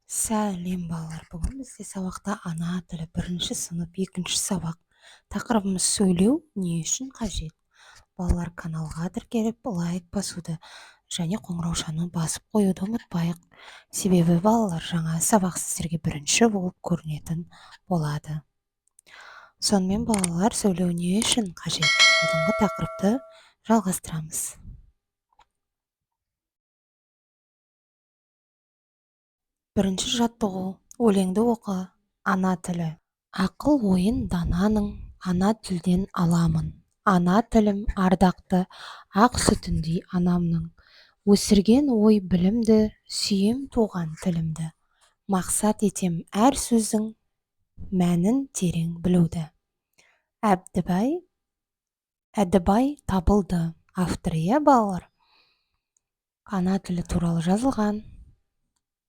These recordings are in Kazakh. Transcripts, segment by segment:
Сәлем, балалар! Бүгін бізде сабақта ана тілі, бірінші сынып, екінші сабақ. Тақырыбымыз: сөйлеу не үшін қажет? Балалар, каналға тіркеліп, лайк басуды және қоңыраушаны басып қоюды ұмытпайық. Себебі, балалар, жаңа сабақ сіздерге бірінші болып көрінетін болады. Сонымен, балалар, сөйлеу не үшін қажет? Алдыңғы тақырыпты жалғастырамыз. Бірінші жаттығу. Өлеңді оқы. Ана тілі. Ақыл ойын дананың ана тілден аламын. Ана тілім ардақты, ақ сүтіндей анамның. Өсірген ой білімді, сүйем туған тілімді. Мақсат етем әр сөздің мәнін терең білуді. Әбдібай, Әдібай Табылды авторы, иә, балалар? Ана тілі туралы жазылған.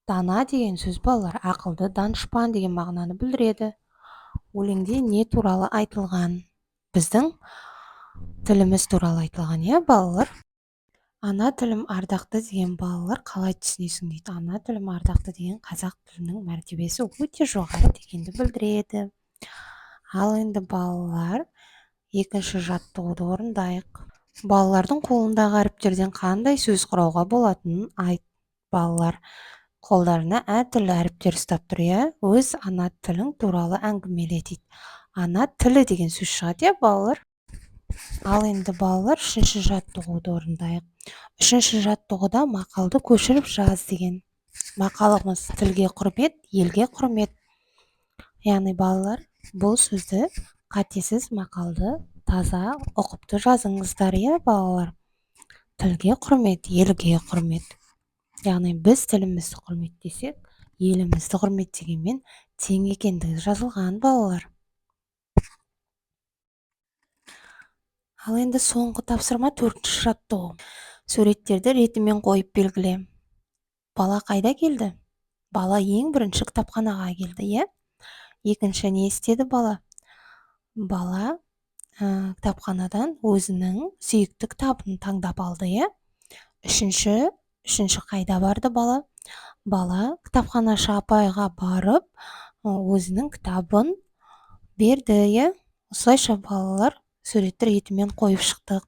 Дана деген сөз, балалар, ақылды, данышпан деген мағынаны білдіреді. Өлеңде не туралы айтылған? Біздің тіліміз туралы айтылған, иә, балалар? Ана тілім ардақты деген, балалар, қалай түсінесің дейді. Ана тілім ардақты деген қазақ тілінің мәртебесі өте жоғары дегенді білдіреді. Ал енді, балалар, екінші жаттығуды орындайық. Балалардың қолындағы әріптерден қандай сөз құрауға болатынын айт. Балалар қолдарына әртүрлі әріптер ұстап тұр, иә? Өз ана тілің туралы әңгімеле дейді. Ана тілі деген сөз шығады, иә, балалар? Ал енді, балалар, үшінші жаттығуды орындайық. Үшінші жаттығуда мақалды көшіріп жаз деген. Мақалымыз: тілге құрмет, елге құрмет. Яғни, балалар, бұл сөзді қатесіз, мақалды таза, ұқыпты жазыңыздар, иә, балалар? Тілге құрмет, елге құрмет. Яғни біз тілімізді құрметтесек, елімізді құрметтегенмен тең екендігі жазылған, балалар. Ал енді соңғы тапсырма, төртінші жаттығу. Суреттерді ретімен қойып белгіле. Бала қайда келді? Бала ең бірінші кітапханаға келді, иә? Екінші не істеді бала? Бала кітапханадан өзінің сүйікті кітабын таңдап алды, иә? Үшінші қайда барды бала? Бала кітапханашы апайға барып, өзінің кітабын берді, иә? Осылайша, балалар, суретті ретімен қойып шықтық.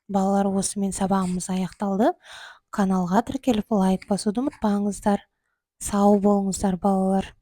Балалар, осымен сабағымыз аяқталды. Каналға тіркеліп, лайк басуды ұмытпаңыздар. Сау болыңыздар, балалар!